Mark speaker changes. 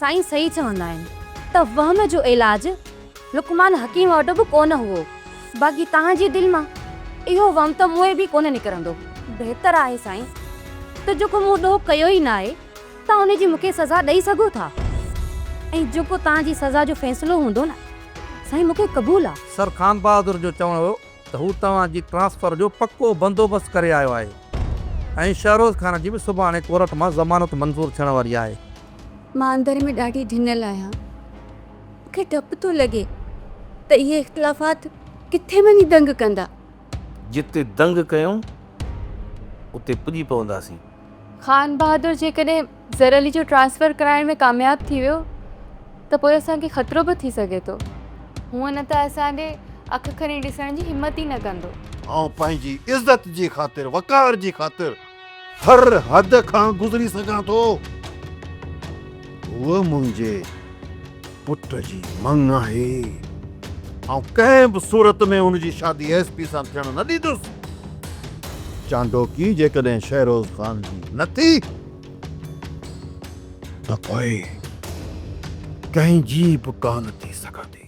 Speaker 1: سائين صحيح چوندا آهن ته وهم جو علاج لقمان حڪيم وٽ به ڪونه هئو. باقي توهان جي دل مان اهو وهم ته مونء به ڪونه نڪرندو. بهتر آهي سائين ته جيڪو مون ڏوهه ڪيو ئي ناهي توهان ان جي مون کي سزا ڏئي سگهو ٿا ۽ جيڪو توهان جي سزا جو فيصلو هوندو نه سائين مون کي قبول آ.
Speaker 2: سر خانبهادر جو چوڻ هو ته هو توهان جي ٽرانسفر جو پڪو بندوبست ڪري آيو آهي ۽ شهروز خان جي به سڀاڻي ڪورٽ مان ضمانت منظور ٿيڻ واري آهي.
Speaker 3: مان اندر ۾ ڏاڍي ڊنل آهيان. مون کي ڊپ ٿو لڳي ته اهي اختلافات ڪٿي وڃي دنگ ڪندا.
Speaker 4: جتي دنگ ڪيون اتي پڄي پونداسين.
Speaker 3: خان بهادر جيڪڏهن زر علي جو ٽرانسفر ڪرائڻ ۾ ڪامياب ٿي ويو ته پوء اسان کي خطرو به ٿي سگهي ٿو. هونء نه ته اسان ڏي اک کڻي ڏسڻ جي همت ئي نه ڪندو.
Speaker 5: آئون پنهنجي عزت جي خاطر، وقار جي خاطر هر حد کان گذري سگهان ٿو. هوء منهنجي پٽ جي مڱ آهي. آئون ڪنهن به صورت ۾ هن جي شادي ايس پي سان ٿيڻ نه ڏيندس. چانڊوڪي جيڪڏهن شهروز خان جي نه ٿي ته پوء ڪنهن جي به ڪانه ٿي سگهندي.